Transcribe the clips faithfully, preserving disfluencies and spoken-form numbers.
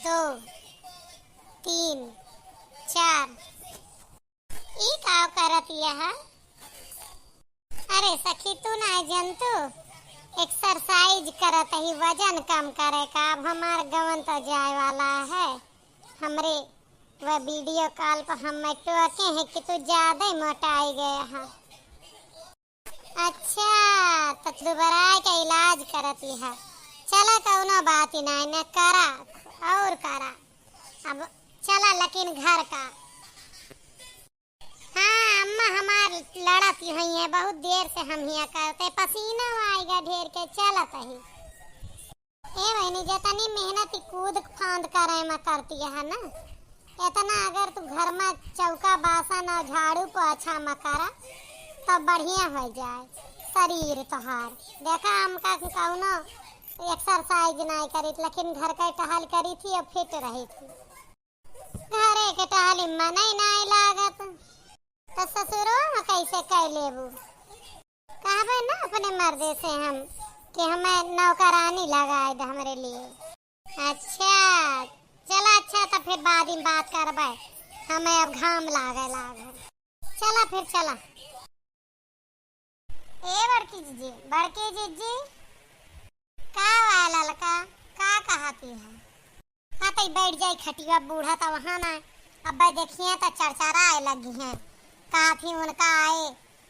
दो, तीन, चार। ई का करत यह? अरे सखी, तू ना जनतू, exercise करत ही वजन कम करे का। अब हमार गवन तो जाए वाला है, हमरे वह video call पर हम टोके हैं कि तू ज्यादा ही मोटाई गया है। अच्छा, तो दुबराए का इलाज करत ही है। चला, कौनो बात ही नहीं, न करा, और करा। अब चला, लेकिन घर का। हाँ, अम्मा हमार लड़त ही हुई है, बहुत देर से हम हिया करते, पसीना आएगा ढेर के, चलत ही। ए बहिनी, जतनी मेहनत ई कूद फांद करे में करती है ना, इतना अगर तू घर में चौका बासन और झाड़ू पोछा में करा, तब बढ़िया हो जाए शरीर तोहार। देखा, हमका कौनो exercise नहीं करी, लेकिन घर का टहल करी थी और fit रही थी। घरे के टहली मनई नाई लागत, त ससुरो में कैसे कै लेबू? कहबे ना अपने मर्दे से हम कि हमें नौकरानी लगाए दे हमरे लिए। अच्छा, चला अच्छा, त फिर बाद में बात करबे, हमें अब घाम लागे लागे। चला फिर चला। ए बड़की जिज्जी, बड़की जिज्जी, का हुआ ललका, का कहती है? हाँ, तो बैठ जाई खटिया, बूढ़ा तो वहाँ ना। अब भाई देखिए तो चरचराए लगी हैं। कहा थी उनका आए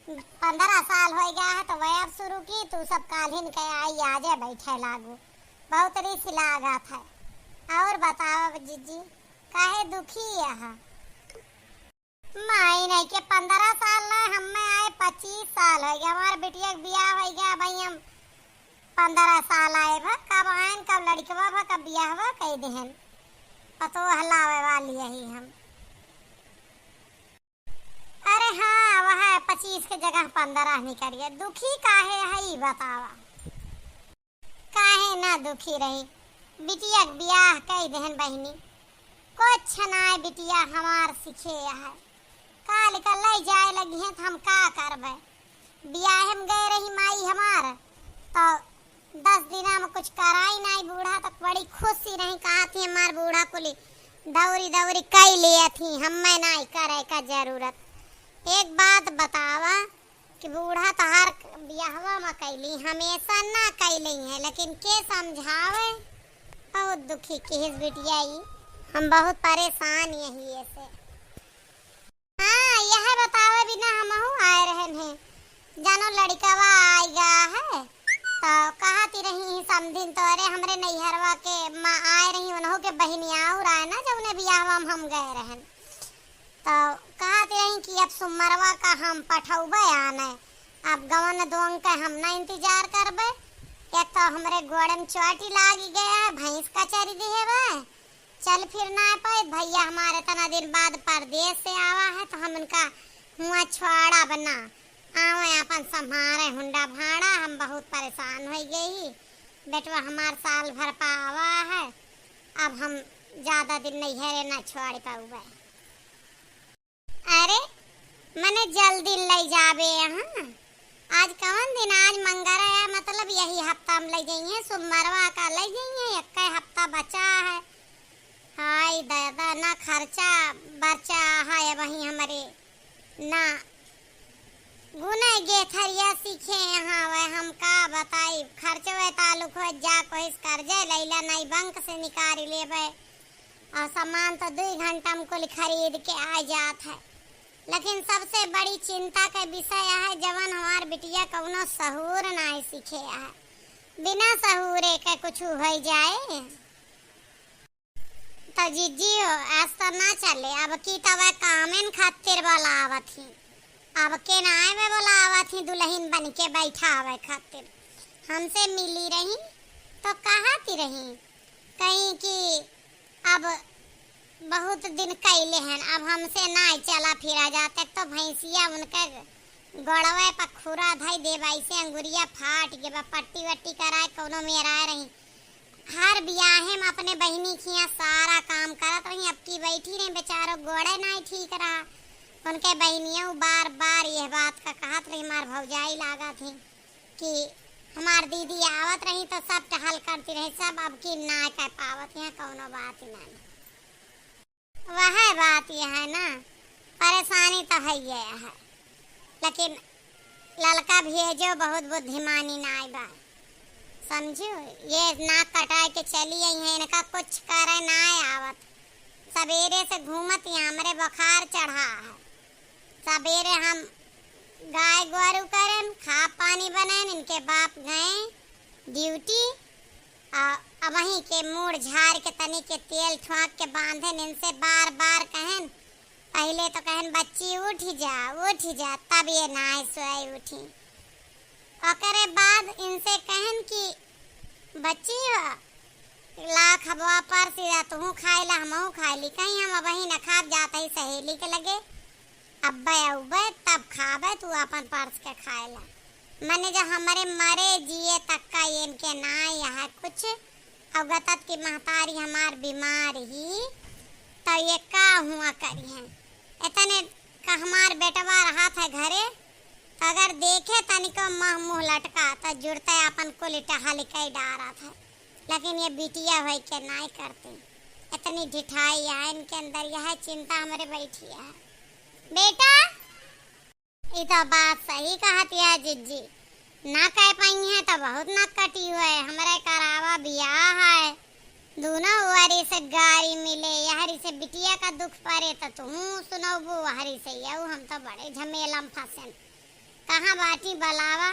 पन्द्रह साल हो गया है, तो वह अब शुरू की, तू सब काल्हिन के आई, आजे बैठे लागू। बहुत रिस लागत है। और बताओ जिज्जी, काहे दुखी है? माई नहीं के पन्द्रह साल ना, हमें आए पच्चीस साल हो गया। हमार बिटिया के बियाह हो गया, भाई हम पन्द्रह साल आए भा, कब आयन, कब लड़कवा भा, कब बियाहवा कई देहन। पतो हलावे वाली यही हम। अरे हाँ, वह पच्चीस के जगह पन्द्रह निकल गए। दुखी काहे है, ई बतावा। काहे ना दुखी रही, बिटिया के बियाह कई देहन बहिनी। कुछ नाय बिटिया हमार सीखे है, काल का लई जाए लगी हैं तो हम का करबे? बियाह में गए रही माई हमार, तो दस दिना में कुछ कराई नाई। बूढ़ा तक बड़ी खुशी रही, कहा थी हमार बूढ़ा कुली दौरी दौरी कई लिए थी, हमें नाई करे का जरूरत। एक बात बतावा, कि बूढ़ा तहार बियाहवा म कैली, हमेशा ना कैली है, लेकिन के समझावे? बहुत दुखी किहिस बिटिया ई, हम बहुत परेशान यही से। हाँ, यह बतावे बिना हमहू आए रहन है, जानो लड़कवा आएगा है, तो कहती रही समधिन तोरे हमरे नैहरवा के माँ आए रही, उन्हों के बहिनिया और आए ना, जौने बियाहवा में हम गए रहन। तो कहत रही कि अब सुमरवा का हम पठौबे आने, अब गवन दोंग के हम ना इंतजार करबे। एक तो हमरे गोड़े में चोटी लागी गया है, भैंस का चरी दिहे बे, चल फिर ना पाए। भैया हमारे इतना दिन बाद परदेश से आवा है, तो हम उनका हुआ छोड़ब ना, आवे अपन संभारे हुंडा भाड़ा। हम बहुत परेशान हो गई, बेटवा हमार साल भर पा आवा है, अब हम ज्यादा दिन नैहरे ना छोड़ पाऊबे। अरे, मने जल्दी लई जाबे यहाँ। आज कवन दिन? आज मंगर है, मतलब यही हफ्ता में लई जाइए, सोमवारवा का लई जाइए, एक हफ्ता बचा है। हाय दादा, ना खर्चा बर्चा है वही हमरे, ना गुने गेथरिया सीखे यहाँ वै, हम का बताई, खर्चवे तालुक हो जा, कोई से कर्जे लैला, नहीं बैंक से निकाल लेबे। और सामान तो दुई घंटा में कुल खरीद के आ जात है, लेकिन सबसे बड़ी चिंता के विषय है जवन हमार बिटिया कौनो सहूर नाई सीखे है, बिना सहूरे के कुछ हो जाए। तो जीजी हो, आज तो ना चले, अब की तवे कामेन खातिर बोलावत ही, अब के नाय में बोलावत ही दुल्हन बन के बैठावे खातिर। हमसे मिली रही तो कहती रही, कहीं कि अब बहुत दिन कैले हन, अब हमसे ना चला फिरा जाते। तो भैंसिया उनके गोड़वे पर खुरा धई देबा, ऐसे अंगुरिया फाट गए बा, पट्टी वट्टी कराए कौनो मेराए रही। हर बियाहे में अपने बहिनी खिया सारा काम करत रही, अब की बैठी रही, बेचारो गोड़े नाई ठीक रहा। उनके बहिनियों बार बार यह बात का कहत रही, मार भौजाई लागत ही कि हमार दीदी आवत रही तो सब टहल करती रही, सब अब की ना कह पावत हैं, कौनो बात ही ना। वह बात यह है ना, परेशानी तो है ये है, लेकिन ललका भेजो बहुत बुद्धिमानी नाय बा, समझो। ये नाक कटाए के चली आई है, इनका कुछ करे नाय आवत। सवेरे से घूमत यहाँ हमरे बुखार चढ़ा है। सवेरे हम गाय गोरू करेन, खा पानी बनेन, इनके बाप गए ड्यूटी। आ, अबहीं के मूड़ झार के तनी के तेल ठोंक के बांधेन, इनसे बार बार कहेन, पहिले तो कहेन, "बच्ची उठ जा, उठ जा", तब ये नाय सोए उठी। ओकरे बाद इनसे कहेन कि, "बच्ची हो, ला खबवा परस या, तुहू खाए ला, हमहू खाए ली।" कहीं हम अबहीं न खाब, जात ही सहेली के लगे, अब्बे अउबे तब खाबे, तू अपन परस के खाए ला। मने जो हमरे मरे जिए तक का इनके ना यह कुछ अवगतत की महतारी हमार बीमार ही, तो ये का हुआ करी है? इतने का हमार बेटवा रहत है घरे, तो अगर देखे तनिको मह मुँह लटका, तो जुड़ते अपन कुल टहल कई डारत है। लेकिन ये बिटिया होई के नाई करती, इतनी ढिठाई है इनके अंदर, यह चिंता हमरे बैठी है। बेटा, ई तो बात सही कहत या जिज्जी, ना कह पाई है तो बहुत नक कटी हुए। हमरे करावा बियाह है, दोनों ओरी से गारी मिले, यहरी से बिटिया का दुख परे तो तू सुनौबू, वहरी से यऊ, हम तो बड़े झमेला में फंसेन। कहाँ बाटी बलावा?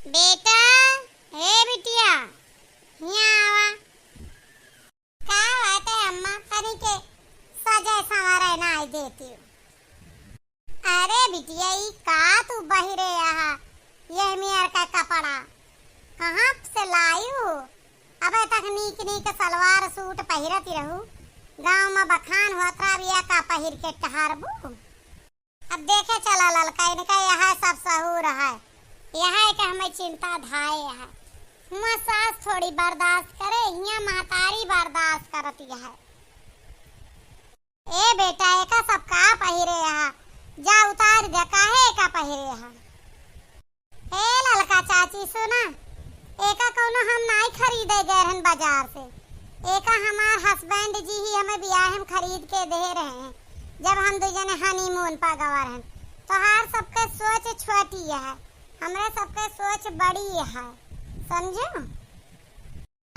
बेटा, हे बिटिया, हियाँ आवा। का बात है अम्मा, तनी के सजे संवरे नाई देती हो? अरे बिटिया, ई का तू पहिरे आहा, यह मेर का कपड़ा कहाँ से लायू हो? अबे तक नीक नीक सलवार सूट पहिरत रहू, गाँव में बखान होत रहा, अब यह का पहिर के टहरबू? अब देखे चला ललका, इनका यह सब सहूर है, यह एक हमें चिंता धाए है। हुआँ सास थोड़ी बर्दाश्त करे, हियाँ महतारी बर्दाश्त करती है। ए बेटा, एका सब का पहिरे है? जा उतार दे, काहे एका पहिरे है? ए ललका चाची सुना, एका कौनो हम नाई खरीदे गए रहन बाजार से, एका हमार husband जी ही हमें बियाह में खरीद के दे रहे हैं, जब हम दो जने honeymoon पर गवा रहन। तोहार सबके सोच छोटी है, हमरे सबके सोच बड़ी है, समझो?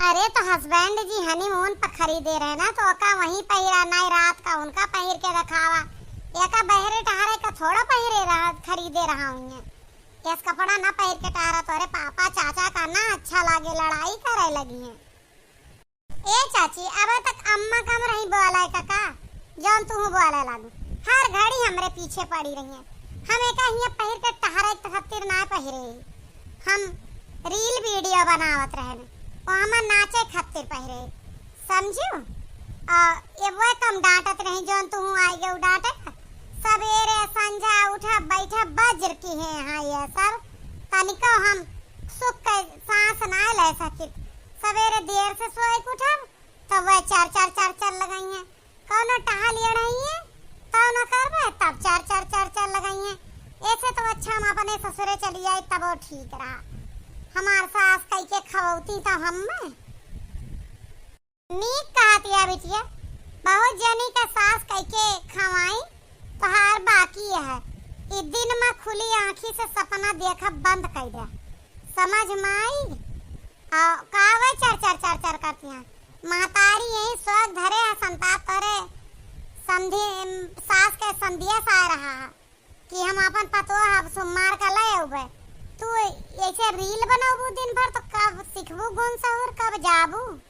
अरे तो husband जी honeymoon पर खरीदे रहे ना, तो ओका वहीं पहिरा, नाई रात का उनका पहिर के देखावा। एका बहरे टहरे का थोड़ा पहिरे रहा, खरीदे रहा हुई है। यस कपड़ा ना पहिर के टहरा, तोरे पापा चाचा का ना अच्छा लागे, लड़ाई करे लगी है। ए चाची, अब तक अम्मा कम रही बोले का, का? जौन तू बोले लागू, हर घड़ी हमरे पीछे पड़ी रही है। हम एका हियाँ पहिर के टहरे खातिर ना पहिरे ही। हम reel video बनावत रहन, वो हम नाचे खातिर पहिरे, समझू? आ, ये वो कम डांटत रही, जौन तू आई गए डांटे। सवेरे संझा उठा बैठा बज्र की है यहाँ ये सब, तनिको हम सुख के सांस ना ले सकित। सवेरे देर से सोए के उठब, तब वह चर चर चर चर लगई है। कौनो टहल एड़ही है, तब न करबे, तब चर चर चर चर लगई है। ऐसे तो अच्छा हम अपने ससुरे चली आई, तब वो ठीक रहा। हमार सास कई के खवौती तो हम में। नीक कहत या बिटिया, बहुत जनी का सास कई के खवाई, तोहार बाकी है। ई दिन में खुली आँखी से सपना देखब बंद कर दे, समझ में आई? आ, का वे चर चर चर चर करती हैं? महतारी यही शौक धरे है, संताप करे, समधी, सास के संदेश आ रहा है कि हम अपन पतोह अब सुमार का ले अउबे। तू ऐसे reel बनौबू दिन भर, तो कब सीखबू गुण सहूर, कब जाबू?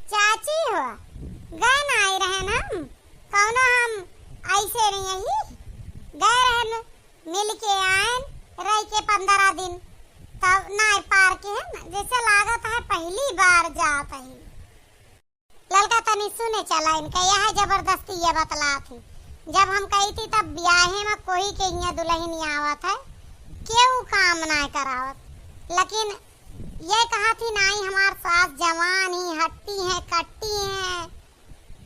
चाची हो, गए ना आई रहन हम, कौनो हम ऐसे नहीं यही गए रहन, मिल के आयन, रह के पंद्रह दिन, तब नाय पार के है ना, जैसे लागत है पहली बार जात है। ललका तनी सुने चला इनका, यह जबरदस्ती ये बतला थी। जब हम कही थी तब ब्याहे में कोई के हियाँ दुल्हन आवत है, केहू काम ना करावत, लेकिन ये कहा थी नाई हमार सास जवान ही हट्टी है, कट्टी है,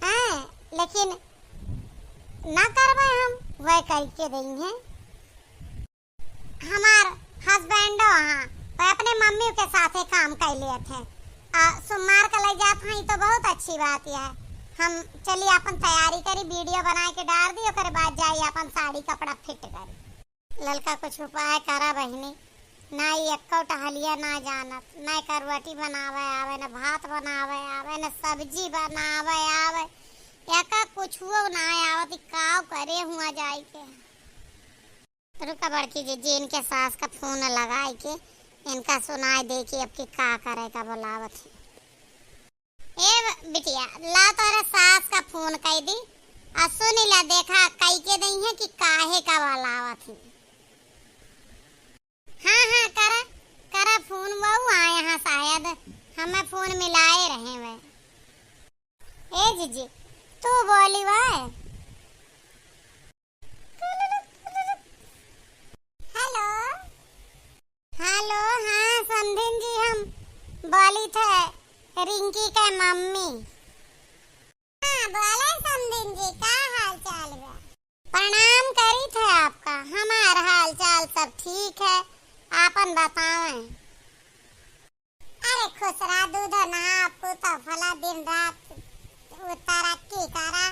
हैं, लेकिन ना करबे हम, वह कह के देई हैं। हमार husbandओ हाँ, तो अपने मम्मी के साथे काम कर लेत हैं। आ, सोमवार का ले जात हैं, ई तो बहुत अच्छी बात है। हम चली अपन तैयारी करी, video बनाए के डार दी, ओकरे बाद जाई अपन साड़ी कपड़ा fit करी। ललका कुछ उपाय करा बहिनी, ना ई एक्को टहलिया ना जानत, ना एका रोटी बनावे आवे, ना भात बनावे आवे, ना सब्जी बनावे आवे, एका कुछुओ ना आवत, ई काव करे हुआ जाई के। रुका बड़की जीजी, इनके सास का फोन लगाई के इनका सुनाई दे कि अब की का करे का बोलावत है। ए ब-, बिटिया, ला तोरे सास का फोन कई दी, आ सुनी ला, देखा कई के दई है कि काहे का बोलावत है। हाँ, हाँ, करा, करा फोन, वो आए हैं शायद, हमें फोन मिलाए रहे वे। ए जीजी, तू बोली वे। हेलो। हेलो, हाँ समधिन जी, हम बोली थे रिंकी के मम्मी। हाँ, बोले समधिन जी, का हाल चाल बा? प्रणाम करी थे आपका, हमार हाल चाल सब ठीक है, आपन बतावें। अरे खुश रहा, दूध नहा, पूत फला, दिन रात उ तरक्की करा।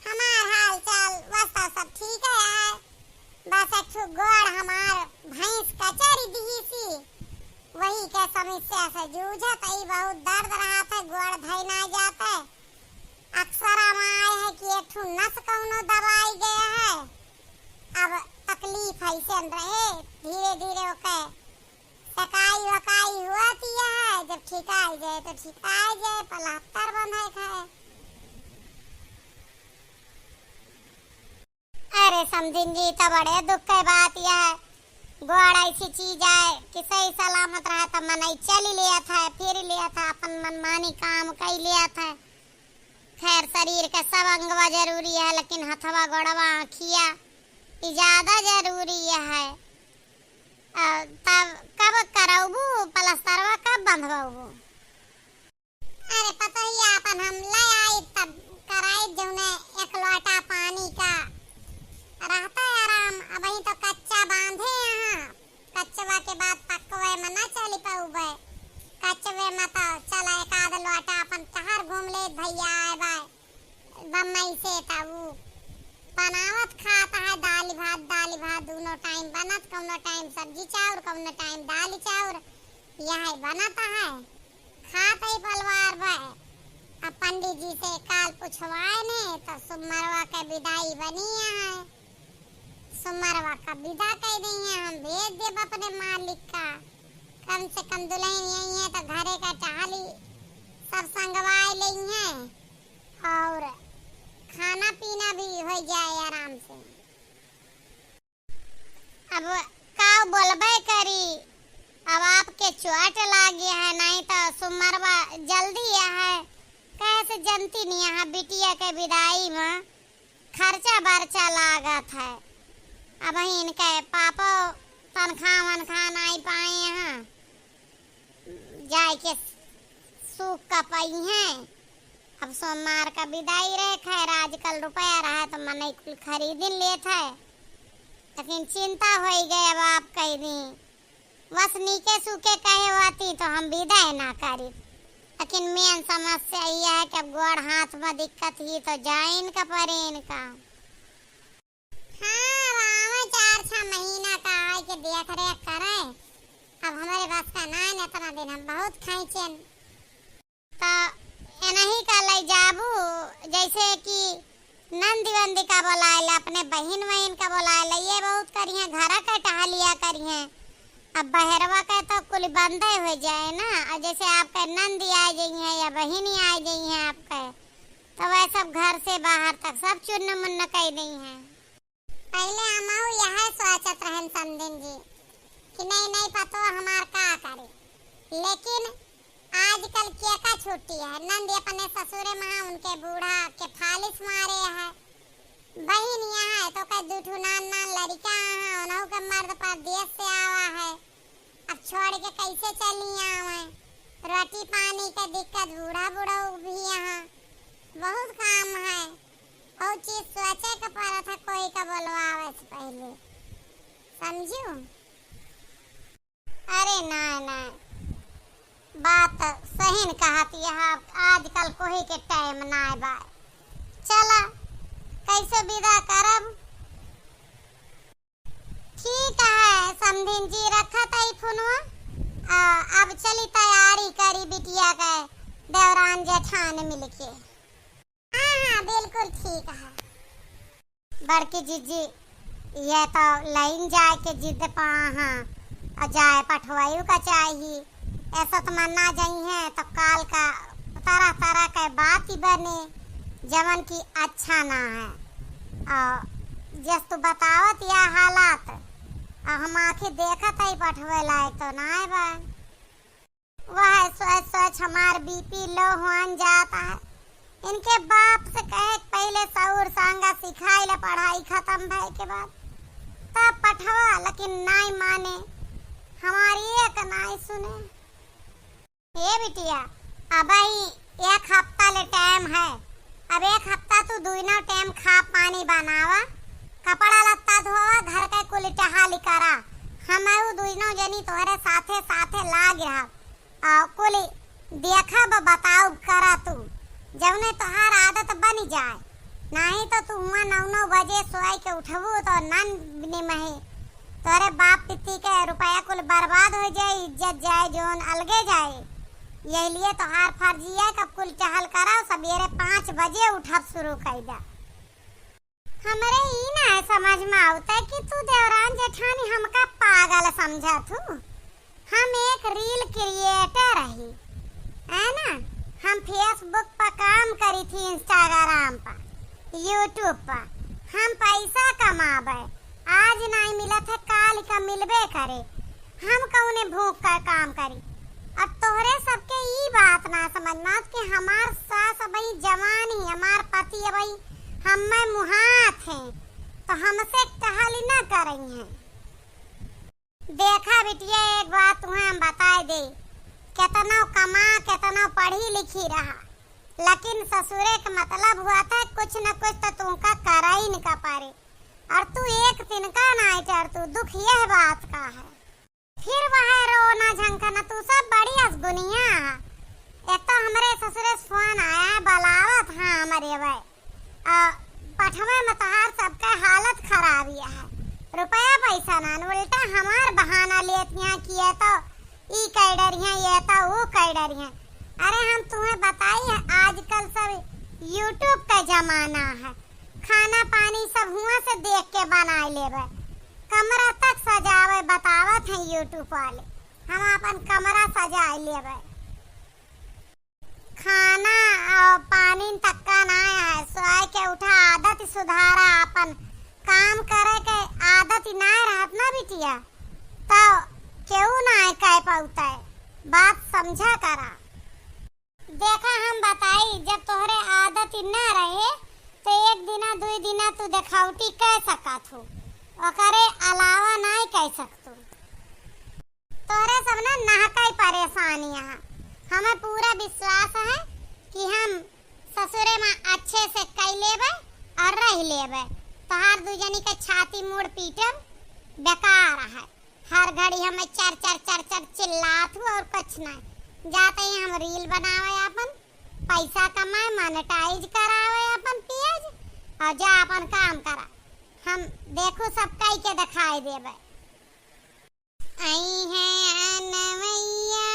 हमार हाल चाल वस्ता सब ठीक है, बस एक ठो गोड़ हमार भैंस कचरी दिही सी, वही के समस्या से जूझत ही, बहुत दर्द रहत है, गोड़ धई ना जात है। अक्सर हम आए हैं कि एक ठो नस कौनो दबाई गया है, अब तकलीफ ऐसे रहे, धीरे धीरे ओके सकाई वकाई हुआ दिया है, जब ठिकाई जाए तो ठिकाई जाए, पलस्तर बंधे खाए। अरे समधिन जी, तो बड़े दुख के बात यह है, गोड़ ऐसी चीज है कि सही सलामत रहा तो मनई चली लिया था, फिर लिया था, अपन मनमानी काम कई लिया था। खैर, शरीर के सब अंगवा जरूरी है, लेकिन हथवा, गोड़वा, आँखिया, ई ज्यादा जरूरी है। अ, तब कब करौबू पलस्तरवा, कब बंधवबू? अरे पतोहिया, अपन हम ले आई तब कराई, जौने एक लोटा पानी का रहता है आराम। अबहीं तो कच्चा बांधे यहाँ, कचवा के बाद पकवे में ना चली पउबे। कचवे में तो चला एक आध लोटा अपन टहर घूम ले भैया आए बाय। बम्बई से तब उ बनावत खात है दाल भात, दाल भात दोनों टाइम बनत, कौनो टाइम सब्जी चाउर, कौनो टाइम दाल चाउर, यह बनत है। खात ही परिवार बा। अब पंडित जी से काल पुछवाए ने तो सुमरवा के विदाई बनी है। सुमरवा का विदा कह दी है, हम भेज देब अपने मालिक का। कम से कम दुल्हन यही है तो घरे का टहली सब संगवाए लेई है और खाना पीना भी हो जाए आराम से। अब का बोलबे करी, अब आपके चोट लागी है, नहीं तो सुमरवा जल्दी है, कैसे जनती नहीं है बिटिया के विदाई में खर्चा बर्चा लागत है। अब इनके पापो तनख्वाह वनख्वाह नहीं पाए हैं, जाए के सूख का पाई हैं। अब सोमवार का विदाई रहे, खैर आजकल रुपया रहा तो मनई कुल खरीदिन लेत है, लेकिन चिंता होई गए। अब आप कह दी, बस नीके सूखे कहे होती तो हम विदाई ना करी, लेकिन मेन समस्या यह है कि अब गोड़ हाथ में दिक्कत ही तो जाइन का परेन का। हाँ, अब आवे चार छह महीना का आए के देख रेख करे। अब हमारे बस का ना है, इतना दिन हम बहुत खींचेन। तो एनही का ले जाबू, जैसे कि नंदी वंदी का बोलाए ला, अपने बहिन वहिन का बोलाए ला, ये बहुत करिए, घर के टहलिया करिए। अब बहरवा के तो कुल बंदे हो जाए ना, और जैसे आपके नंदी आ जाइए या बहिनी आ जाइए आपके, तो वह सब घर से बाहर तक सब चुन्न मुन्न कह दी हैं। पहले हमहू यह सोचत रहन समधिन जी कि नहीं, नहीं पतो हमार का करे, लेकिन आजकल के का छुट्टी है, नंद अपने ससुरे महा उनके बूढ़ा के फालिस मारे है, बहिन यहाँ है तो कह दू ठू नान नान लड़का है, उन्हों के मर्द परदेश से आवा है, अब छोड़ के कैसे चली आवे, रोटी पानी के दिक्कत, बूढ़ा बूढ़ा भी यहाँ बहुत काम है। बहुत चीज सोचे के पड़त है कोई का बोलवावे से पहले, समझू? अरे नाहीं, नाहीं, बात सही न कहत यह, आजकल कोही के टाइम नाहीं बा। चला, कैसे विदा करब? ठीक है समधिन जी, रखत हई फोनवा। आ, अब चली तैयारी करी बिटिया के देवरान जेठान मिलके। हाँ, हाँ, बिल्कुल ठीक है। बड़की जीजी, ये तो लाइन जाए के जिद पा हाँ, और जाए पठवायु का चाही। ऐसा तो मन्ना जाई है तो काल का तरह तरह के बात ही बने, जवन की अच्छा ना है। और जस तू बतावत या हालात, और हम आँखी देखत है पठवे लायक तो ना है बा। वह सोच सोच हमार बीपी लो होन जात है। इनके बाप से कहे के पहिले सऊर सांगा सिखाई ले, पढ़ाई खतम भए के बाद तब पठवा, लेकिन नाई माने, हमारी एक नाई सुने। ए बिटिया, अबही एक हफ्ता ले टाइम है, अब एक हफ्ता तू दुइनो टाइम खा पानी बनावा, कपड़ा लत्ता धोवा, घर के कुल टहाली करा, हम ऊ दुइनो जनी तोहरे साथे साथे लाग रहब। आ, कुल देखब बताउब करा तू, जउने तोहार आदत बनी जाए, नाहीं तो तू हुआं नौ नौ बजे सोए के उठबू तो नन निमहे, तोरे बाप पित्ती के रुपया कुल बर्बाद हो जाए, इज्जत जाए, जोन अलगे जाए। यही लिए तोहार फर्जी है कि अब कुल टहल करा, सबेरे पाँच बजे उठब शुरू कर दे। हमरे ई ना समझ में आवता कि तू देवरान जेठानी हमका पागल समझत हू। हम एक reel creator हई, है ना? हम Facebook पर काम करी थी, Instagram पर, YouTube पर। हम पैसा कमाबे, आज नाई मिलत है, काल का मिलबे करे। हम कौने भूख का काम करी? अब तोहरे सबके ई बात ना समझ में आवत कि हमार सास अबही जवान ही, हमार पति अबही हम्मे मुहात हैं, तो हमसे टहल न करई हैं। देखा बिटिया, एक बात तुहें हम बताए दे, केतनो कमा, केतनो पढ़ी लिखी रहा, लेकिन ससुरे के मतलब हुआ था कुछ न कुछ तो तुमका कराई न का पारे, और तू एक तिनका नाई चढ़, तू दुख यह बात का है। फिर वह रोना झंखना, तू सब बड़ी असगुनिया। एक तो हमरे ससुरे फोन आया है, बुलावत हाँ हमरे वह। आ, पठवे में तोहार सबके हालत खराब ही है। रुपया पैसा ना, उल्टा हमार बहाना लेत यहाँ कि ये तो ई कह डरी हैं, ये तो वो कह डरी हैं। अरे हम तुम्हें बताई है, आजकल सब YouTube का जमाना है। खाना पानी सब हुआं से देख के बनाए लेबे, कमरा तक सजावे बतावत हैं YouTube वाले, हम अपन कमरा सजाए लेबे। खाना और पानी तक का ना है, सोए के उठा, आदत सुधारा, अपन काम करे के आदत ही ना रहत ना बिटिया, तो केहू ना कह पाउता है, बात समझा करा। देखा हम बताई, जब तोहरे आदत ही ना रहे, तो एक दिना, दुई दिना तू देखावटी कह सकत हो, ओकरे अलावा नाई कह सकतू। तोहरे सब ना नहकई परेशानी है। हमें पूरा विश्वास है कि हम ससुरे में अच्छे से कई लेबे और रह लेबे। तोहार दू जनी के छाती मूड़ पीटब बेकार है। हर घड़ी हमें चर चर चर चर चिल्लात हु और कुछ नहीं। जाते ही हम reel बनावे अपन, पैसा कमाए, monetize करावे अपन page और जा अपन काम करा। हम देखो सब कई के दिखाई देबे। आई हैं अनवैया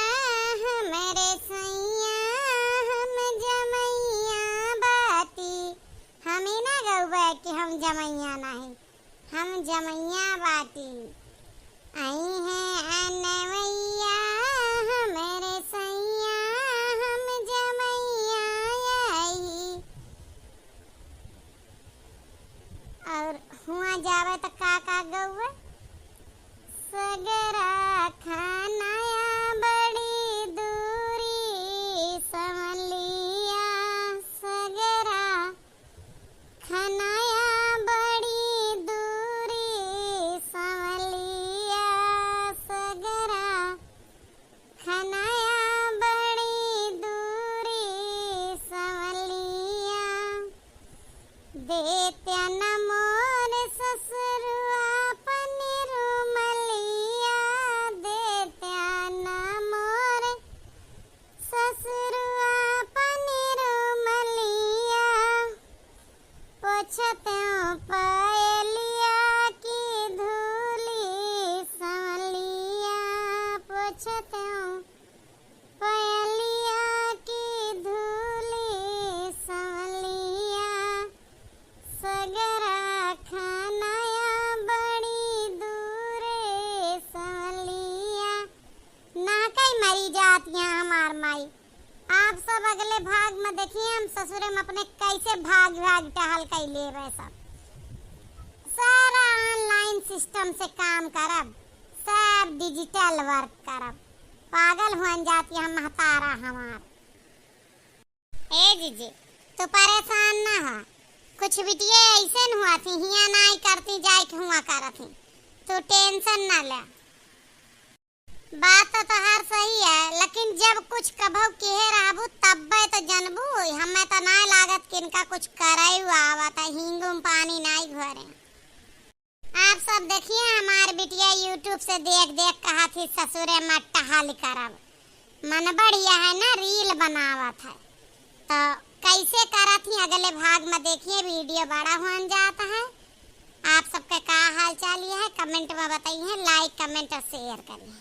हमरे सैया, हम जमैया बाटी। हम ही ना गौबे कि हम जमैया नहीं, हम जमैया बाटी। आई हैं अनवैया हमरे सैया, हम जमैया आई। और हुआं जावे त का का गौबे? सगरा खनाया बड़ी दूरी संवलिया, सगरा खनाया बड़ी दूरी संवलिया। पयलिया की धूली सवलिया, सगरा खानाया बड़ी दूरे सवलिया। ना कई मरी जात यहाँ हमार माई। आप सब अगले भाग में देखिए हम ससुरे में अपने कैसे भाग भाग टहल कैले रहे सब। सारा online system से काम करब, सब digital work करब। पागल हुअन जाती हम महतारा हमार। ए जीजी, तू परेशान ना हो, कुछ बिटिया ऐसे न हुआ थी, हिया नाई करती जाए के हुआ करत ही, तू tension ना ले। बात तो तोहार सही है, लेकिन जब कुछ कभौ किहे रहबू तब्बे तो जनबू, हमें तो नाई लागत कि इनका कुछ करे आवत है, हींगू में पानी नाई घोरे। आप सब देखिए हमार बिटिया YouTube से देख देख कहा थी ससुरे में टहल करब, मन बढ़िया है ना reel बनावत है, तो कैसे करत ही अगले भाग में देखिए, video बड़ा हुअन जात है। आप सबके का हाल चाल है comment में बताइए, like comment और share करिए।